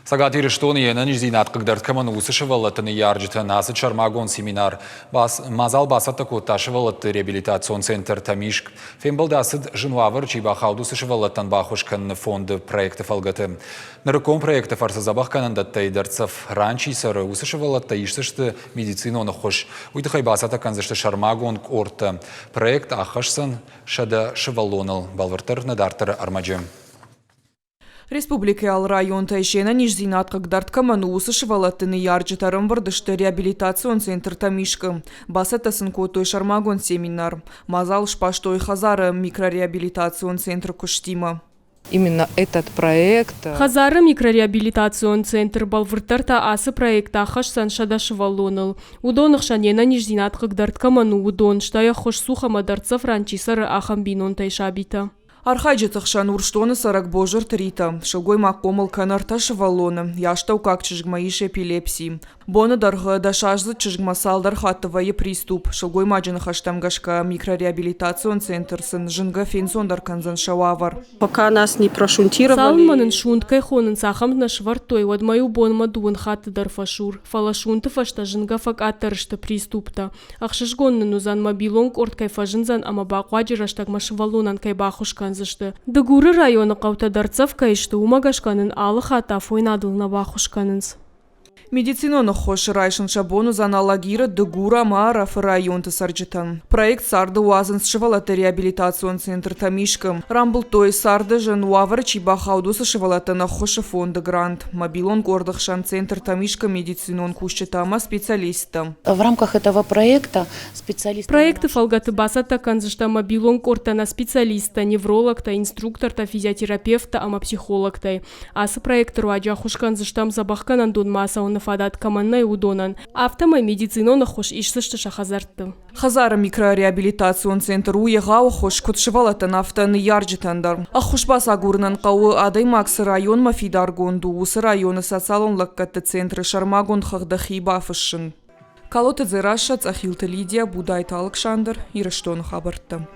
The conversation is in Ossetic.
Цӕгат Ирыстоны йе нӕниздзинад хъыгдард кӕмӕн у, уыцы сывӕллӕтты ныййарджытӕн ацыд сӕрмагонд семинар. Мадзал бацӕттӕ кодта сывӕллӕтты реабилитацион центр «Тӕмискъ». Фембӕлд ацыд, зын уавӕры чи бахауд, уыцы сывӕллӕттӕн баххуыс кӕныны фонды проекты фӕлгӕты. Нырыккон проекты фӕрцы дзӕбӕхгӕнӕндӕттӕй дӕрддзӕф ран чи цӕры, уыцы сывӕллӕттӕ исдзысты медицинон ӕххуыс. Уый тыххӕй бацӕттӕ кӕндзысты сӕрмагонд къордтӕ. Проект аххӕсдзӕн 100 сывӕллоныл. Бӕлвырддӕр нӕ дарддӕры ӕрмӕджы. Республикӕйы алы районтӕй се нӕниздзинад хъыгдард кӕмӕн у, уыцы сывӕллӕтты ныййарджытӕ ӕрӕмбырд сты реабилитацион центр Тӕмискъы. Бацӕттӕ сын кодтой сӕрмагонд семинар. Мадзал сбастой хӕдзары микрореабилитацион центры куыстимӕ. Именно этот проект. Хӕдзары микрореабилитацион центр бӕлвырддӕр та ацы проект ахӕсдзӕн 100 сывӕллоныл. Уыдоны хсӕн йе нӕниздзинад хъыгдард кӕмӕн у, уыдон, стӕй ӕххуысцух ӕмӕ дӕрддзӕф ран чи цӕры, ахӕм бинонтӕй сабитӕ. Архайджыты хсӕн Урсдоны цӕрӕг Бозырты Рита. Сылгоймаг хъомыл кӕны ӕртӕ сывӕллоны, йӕ астӕуккаг чызгмӕ ис эпилепси. Боны дӕргъы дӕсаздзыд чызгмӕ цалдӕр хатты вӕййы приступ. Сылгоймаджы ныхӕстӕм гӕсгӕ, микрореабилитацион центр сын зынгӕ фенцондӕр кӕндзӕн сӕ уавӕр. Пока нас не прошунтировали. Цалынмӕ нын шунт кӕй хонынц, ахӕм нӕ сӕвӕрдтой, уӕдмӕ-иу бонмӕ дыууын хатты дӕр фӕсур. Фӕлӕ шунты фӕстӕ зынгӕ фӕкъаддӕр сты приступтӕ. Ӕхсызгон нын уыдзӕн, мобилон къорд кӕй фӕзындзӕн ӕмӕ бахъуаджы рӕстӕгмӕ сывӕллонӕн кӕй баххуыс кӕндзысты. Дыгуры районы хъӕутӕ дӕрддзӕф кӕй сты, уымӕ гӕсгӕ нын алы хатт афойнадыл нӕ баххуыс кӕнынц. Медицинон ӕххуыс райсын сӕ бон уыдзӕн Алагиры, Дыгур ӕмӕ Ӕрӕфы районты цӕрджытӕн. Проект царды уадзынц сывӕллӕтты реабилитацион центр Тӕмискъы. Рамбылдтой, царды зын уавӕры чи бахауд, уыцы сывӕллӕттӕн ӕххуысы фонды грант. Мобилон къорды хсӕн центр Тӕмискъы медицинон кусджытӕ ӕмӕ специалисттӕ. В рамках этого проекта специалисты Проекты фӕлгӕты бацӕттӕ кӕндзыстӕм мобилон къордтӕ нӕ специалисттӕ, неврологтӕ, инструктортӕ, физиотерапевттӕ ӕмӕ психологтӕй. Ацы проекты руаджы ӕххуыс кӕндзыстӕм дзӕбӕхгӕнӕндонмӕ ацӕуыны фадат кӕмӕн нӕй, уыдонӕн. Афтӕмӕй медицинон ӕххуыс исдзысты сӕ хӕдзӕртты. Хӕдзары микрореабилитацион центр у егъау ӕххуыс куыд сывӕллӕттӕн, афтӕ ныййарджытӕн дӕр. Ӕххуыс бацагурынӕн хъӕуы, адӕймаг цы районмӕ фидаргонд у, уыцы районы социалон лӕггӕдты центры сӕрмагонд хыгъды хи бафыссын. Калоты Дзерассӕ, Цъӕхилты Лидия, Будайты Алыксандр, Ирыстоны хабӕрттӕ.